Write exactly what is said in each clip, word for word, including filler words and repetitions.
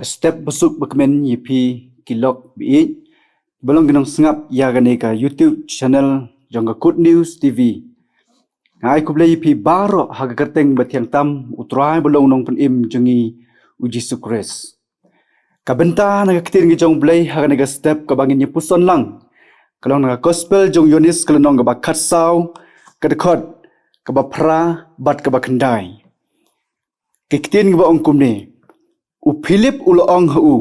Step basuk bakmen ïa phi ki lok baieit ba long ki nongsngap ïa kane ka YouTube channel jong ka Good News T V. Nga ai khublei ïa phi baroh ha ka kyrteng bathiang tam U Trai ba long Nongpynim jong ngi U Jisu Khrist. Ka bynta na ka ktien ka jong U Blei ha kane ka step kaba ngin ïa puson lang ka long na ka Gospel jong u Ïoannis ka lynnong kaba khatsaw, ka dkhot kaba phra bad kaba khyndai. Ka ktien kaba ong kumne: U Philip u la ong ha u,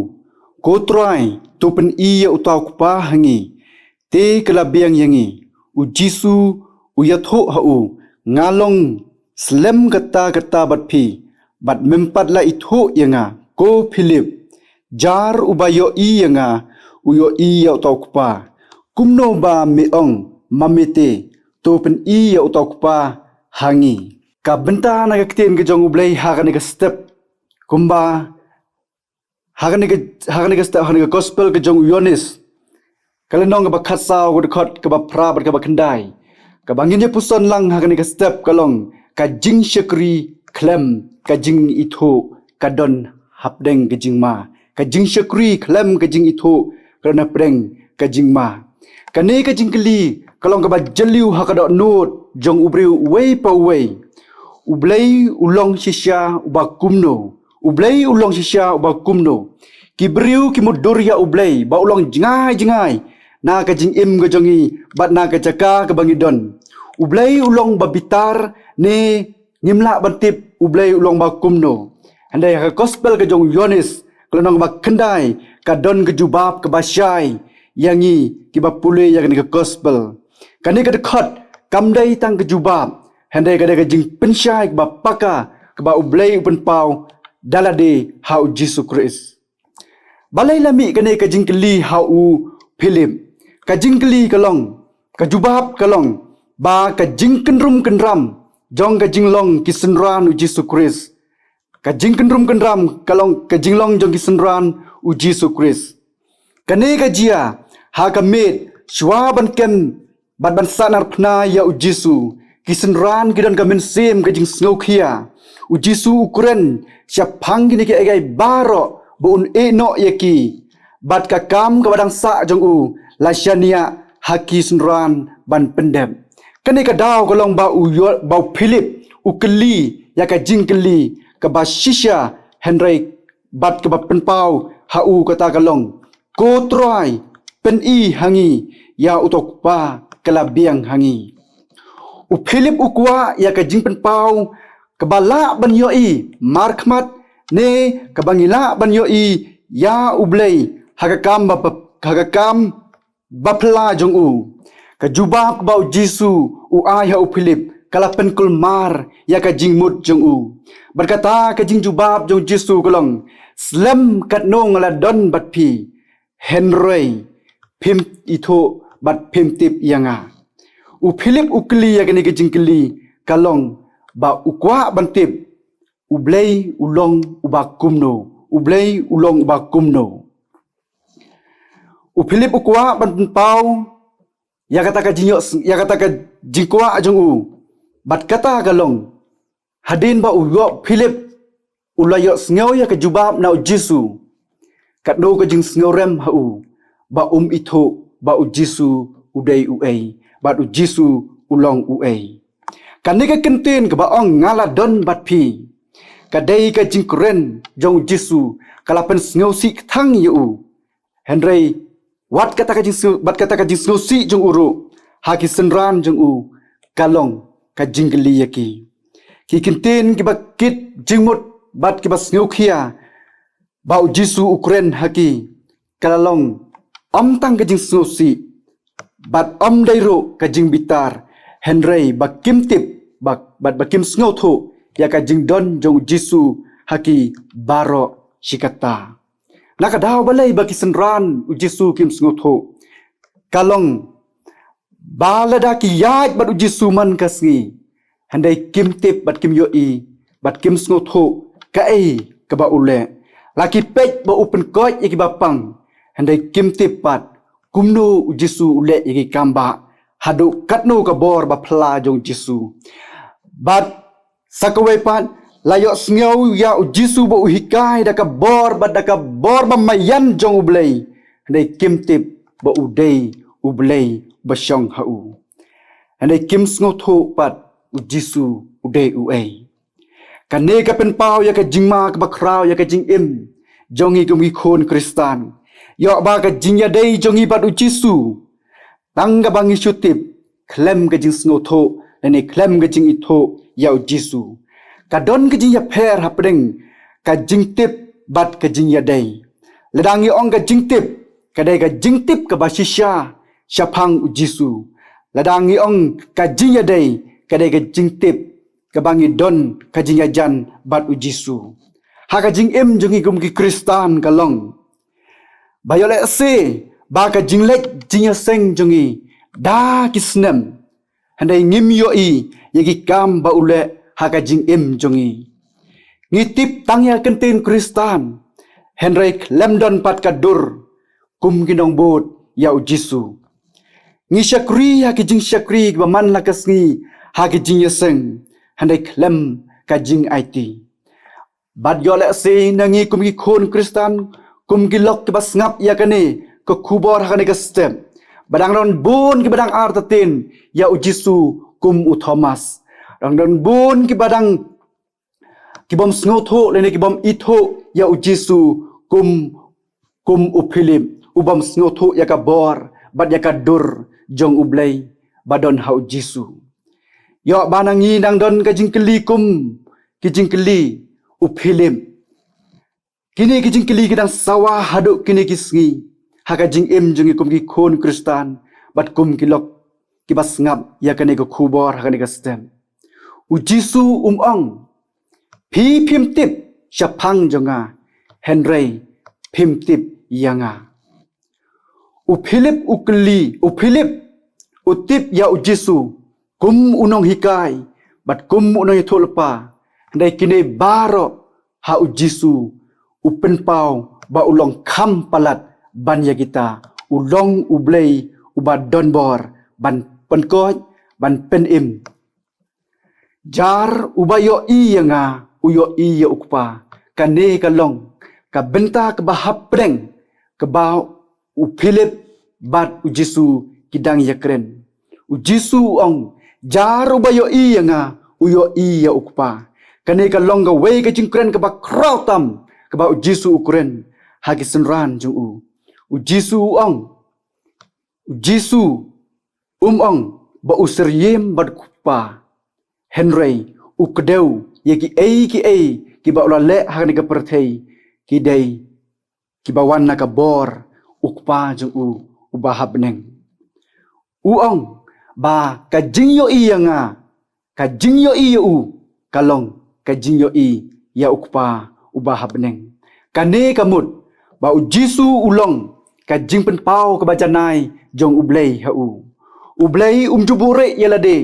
"Ko Trai, to pyni ïa uta u Kpa ha ngi, te ka la biang ïa ngi." U Jisu u ïathuh ha u, "Nga long slem katta katta bad phi, bad mem pat la ithuh ïa nga, ko Philip? Jar uba ïohi ïa nga, u ïohi ïa uta u Kpa. Kumno ba me ong ma me te, to pyni ïa uta u Kpa ha ngi?" Ka bynta na ka ktien ka jong U Blei ha kane ka step, kumba ha kane ka, ha kane ka step, ha kane ka Gospel ka jong u Ïoannis ka lynnong kaba khatsaw, ka dkhot kaba phra bad kaba khyndai, kaba ngin ïa puson lang ha kane ka step ka long ka jingshakri khlem ka jingithuh ka don hapdeng ka jingma. Ka jingshakri khlem ka jingithuh ka don hapdeng ka jingma. Kane ka jingkylli ka long kaba jylliew ha ka dohnud jong u briew uwei pa uwei. U Blei u long shisha uba kumno? U Blei u long shisha uba kumno? Ki briew ki mutdur ïa U Blei ba u long jngai jngai na ka jingim ka jong ngi bad na ka jaka kaba ngi don. U Blei u long ba bitar ne ngim lah ban tip U Blei u long ba kumno. Hynrei ha ka Gospel ka jong u Ïoannis ka lynnong ba khyndai ka don ka jubab kaba shai ïa ngi kiba pule ïa kane ka Gospel. Kane ka dkhot kam dei tang ka jubab, hynrei ka dei ka jingpynshai kaba paka kaba U Blei u pynpaw da lade ha u Jisu Khrist. Balei la mih kane ka jingkylli ha u Philip? Ka jingkylli ka long, ka jubab ka long ba ka jingkynrum kynram jong ka jinglong ki synran u Jisu Khrist. Ka jingkynrum kynram ka long ka jinglong jong ki synran u Jisu Khrist. Kane ka jia ha ka miet shuwa ban kem bad ban sahnarphna ïa u Jisu. Ki synran ki don ka mynsiem ka jingsngewkhia. U Jisu u kren shaphang kine kiei kiei baroh ba un ïehnoh ïa ki. Bad ka kam kaba dang sah jong u la shaniah ha ki synran ban pyndep. Kane ka daw ka long ba u Ïo-, ba u Philip u kylli ïa ka jingkylli kaba shisha, hynrei bad kaba pynpaw ha u kata ka long, "Ko Trai, pyni ha ngi ïa uta u Kpa, ka la biang ha ngi." U Philip u kwah ïa ka jingpynpaw kaba lah ban ïohi markhmat ne kaba ngi lah ban ïohi ïa U Blei ha ka kam ba, ha ka kam ba phylla jong u. Ka jubab kaba u Jisu u ai ha u Philip ka la pynkulmar ïa ka jingmut jong u. Bad kata ka jingjubab jong u Jisu ka long, "Slem katno nga la don bad phi, hynrei phim ithuh bad phim tip ïa nga." U Philip u kylli ïa kane ka jingkylli ka long ba u kwah ban tip U Blei u long uba kumno, U Blei u long uba kumno. U Philip u kwah ban pynpaw ïa kata ka jingïoh, ïa kata ka jingkwah jong u. Bad kata ka long, hadien ba u ïoh, Philip u la ïohsngew ïa ka jubab na u Jisu, katno ka jingsngewrem ha u ba um ithuh ba u Jisu u dei uei bad u Jisu u long uei. Kane ka kyntien kaba ong, "Nga la don bad phi," ka dei ka jingkren jong u Jisu, ka la pynsngewsih kthang ïa u. Hynrei wat kata ka jingsngew, bad kata ka jingsngewsih jong u ruh ha ki synran jong u ka long ka jingkylli ïa ki. Ki kyntien kiba kit jingmut bad kiba sngewkhia ba u Jisu u kren ha ki ka la long ym tang ka jingsngewsih bad ym dei ruh ka jingbitar, hynrei ba kim tip, ba, bad ba kim sngewthuh ïa ka jingdon jong u Jisu ha ki baroh shi katta. Na ka daw balei ba ki synran u Jisu kim sngewthuh? Ka long ba lada ki ïaid bad u Jisu man ka sngi, hynrei kim tip bad kim ïohi bad kim sngewthuh kaei kaba u leh. La ki peit ba u pynkoit ïa kiba pang, hynrei kim tip pat kumno u Jisu u leh ïa ki kam ba haduh katno ka bor ba phylla jong u Jisu. Bad sa kawei pat, la ïohsngew ïa u Jisu ba u hikai da ka bor bad da ka bor ba maïan jong U Blei, hynrei kim tip ba u dei U Blei ba shong ha u. Hynrei kim sngewthuh pat u Jisu u dei uei. Kane ka pynpaw ïa ka jingma kaba khraw ïa ka jingim jong ngi kum ki khun Khristan. Ïoh ba ka jingïadei jong ngi bad u Jisu, tang kaba ngi shu tip khlem ka jingsngewthuh lane khlem ka jingithuh ïa u Jisu. Ka don ka jingïapher hapdeng ka jingtip bad ka jingïadei. Lada ngi ong ka jingtip, ka dei ka jingtip kaba shisha shaphang u Jisu. Lada ngi ong ka jingïadei, ka dei ka jingtip kaba ngi don ka jingïajan bad u Jisu. Ha ka jingim jong ngi kum ki Khristan ka long ba ïoh lehse ba ka jingleit jingïaseng jong ngi da ki snem, hynrei ngim ïohi ïa ki kam ba u leh ha ka jingim jong ngi. Ngi tip tang ïa ka ktien Khristan, hynrei khlem don pat ka dur kum ki nongbud ïa u Jisu. Ngi shakri ha ki jingshakri kiba man la ka sngi ha ki jingïaseng, hynrei khlem ka jingaiti. Bad ïoh lehse na ngi kum ki khun Khristan, kum ki lok kiba sngap ïa kane ka khubor ha kane ka step, ba dang don bun kiba dang artatien ïa u Jisu kum u Thomas. Dang don bun kiba dang, kibym sngewthuh lane kibym ithuh ïa u Jisu kum, kum u Philip, u bym sngewthuh ïa ka bor bad ïa ka dur jong U Blei ba don ha u Jisu. Ïoh ba na ngi nang don ka jingkylli kum ki jingkylli u Philip. Kine ki jingkylli ki dang sawa haduh kine ki sngi ha ka jingim jong ngi kum ki khun Khristan bad kum ki lok kiba sngap ïa kane ka khubor ha kane ka step. U Jisu um ong, phi phim tip shaphang jong nga, hynrei phim tip ïa nga. U Philip u kylli, u Philip u tip ïa u Jisu kum u nonghikai bad kum u nongïathuhlypa, hynrei kine baroh ha u Jisu u pynpaw ba u long kham palat ban ïa kita, u long U Blei uba don bor ban pynkoit, ban pynim. Jar uba ïohi ïa nga u ïohi ïa u Kpa. Kane ka long ka bynta kaba hapdeng kaba u Philip bad u Jisu ki dang ïakren. U Jisu u ong, jar uba ïohi ïa nga u ïohi ïa u Kpa. Kane ka long kawei ka jingkren kaba khraw tam kaba u Jisu u kren ha ki synran jong u. U Jisu u ong, u Jisu um ong ba u syriem bad u Kpa, hynrei u kdew ïa kiei kiei kiba u la leh ha kane ka pyrthei, ki dei kiba wan na ka bor u Kpa jong u uba ha bneng. U ong ba ka jingïohi ïa nga, ka jingïohi ïa u ka long ka jingïohi ïa u Kpa uba ha bneng. Kane ka mut ba u Jisu u long ka jingpynpaw kaba janai jong U Blei ha u. U Blei um ju buhrieh ïa lade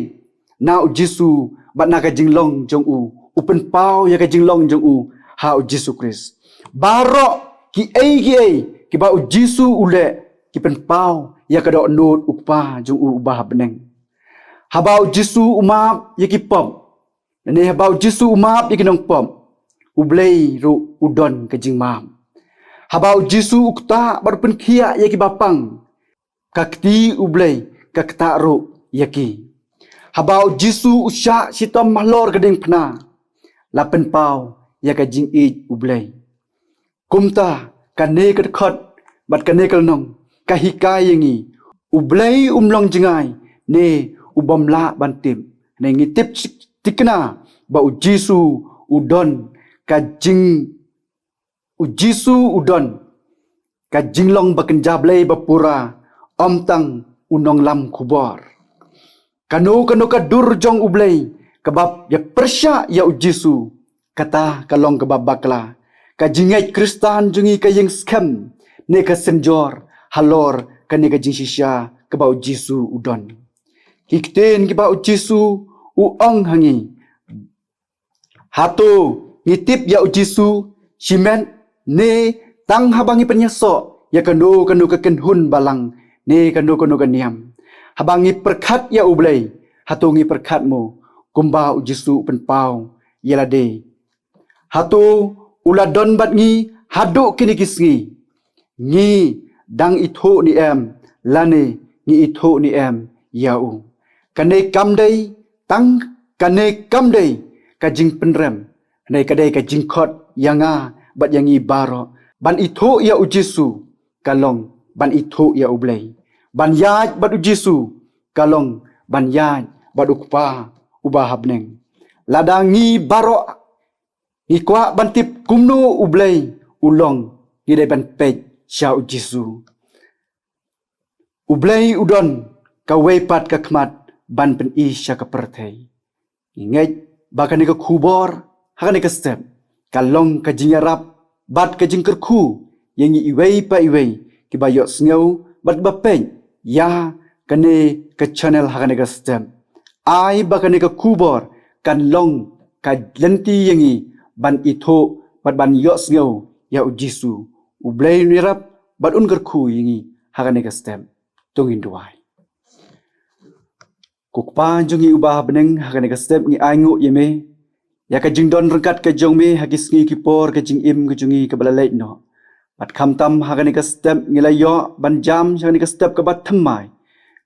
na u Jisu bad na ka jinglong jong u, u pynpaw ïa ka jinglong jong u ha u Jisu Khrist. Baroh kiei kiei kiba u Jisu u leh ki pynpaw ïa ka dohnud u Kpa jong u uba ha bneng. Haba u Jisu u map ïa ki pop, ne haba u Jisu u map ïa ki nongpop, U Blei ruh u don ka jingmap. Haba u Jisu u ktah bad u pynkhiah ïa kiba pang, ka kti U Blei ka ktah ruh ïa ki. Haba u Jisu u shah shitom halor ka diengphna, la pynpaw ïa ka jingïeit U Blei. Kumta kane ka dkhot bad kane ka lynnong ka hikai ïa ngi, U Blei um long jngai ne u bym lah ban tip. Ne ngi tip thikna ba u Jisu u don ka jing, u Jisu u don ka jinglong ba kynja Blei ba pura, ym tang u nonglam khubor. Kano kano ka dur jong U Blei kaba ïa pyrshah ïa u Jisu, kata ka long kaba bakla. Ka jingngeit Khristan jong ngi ka ïeng skhem ne ka synjor halor kane ka jingshisha kaba u Jisu u don. Ki ktien kiba u Jisu u ong ha ngi, hato ngi tip ïa u Jisu shimet ne tang haba ngi pynïasoh ïa kano kano ka kynhun balang ne kano kano ka niam? Haba ngi pyrkhat ïa U Blei, hato ngi pyrkhat mo kumba u Jisu u pynpaw ïa lade Hato u la don bad ngi haduh kine ki sngi? Ngi dang ithuh ne em, lane ngi ithuh ne em ïa u? Kane kam dei tang, kane kam dei ka jingpynrem, ne ka dei ka jingkhot ïa nga bad ïa ngi baroh ban ithuh ïa u Jisu ka long ban ithuh ïa U Blei. Ban ïaid bad u Jisu ka long ban ïaid bad u Kpa uba ha bneng. Lada ngi baroh ngi kwah ban tip kumno U Blei u long, ngi dei ban peit sha u Jisu. U Blei u don kawei pat ka khmat ban pyni sha ka pyrthei. Ngi ngeit ba kane ka khubor ha kane ka step ka long ka jingïarap bad ka jingkyrkhu ïa ngi iwei pa iwei kiba ïohsngew bad ba peit ïa kane ka channel ha kane ka step. Ai ba kane ka khubor kan long ka lynti ïa ngi ban ithuh bad ban ïohsngew ïa u Jisu. U Blei un ïarap bad un kyrkhu ïa ngi ha kane ka step. To ngin duwai. Ko Kpa jong ngi uba ha bneng, ha kane ka step ngi ainguh ïa me ïa ka jingdon ryngkat ka jong me ha ki sngi ki por ka jingim ka jong ngi kaba la leit noh. Bad khamtam ha kane ka step ngi la ïoh ban jam ha kane ka step kaba thymmai.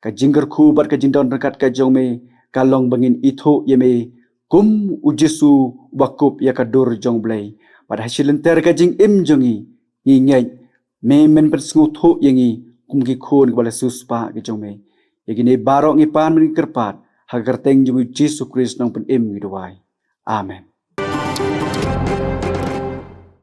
Ka jingkyrkhu bad ka jingdon ryngkat ka jong me ka long ba ngin ithuh ïa me kum u Jisu uba kup ïa ka dur jong U Blei. Bad ha shi lynter ka jingim jong ngi, ngi ngeit me men pynsngewthuh ïa ngi kum ki khun kiba la siewspah ki jong me. Ïa kine baroh ngi pan bad ngi kyrpad ha ka kyrteng jong u Jisu Khrist nongpynim ngi duwai. Amen.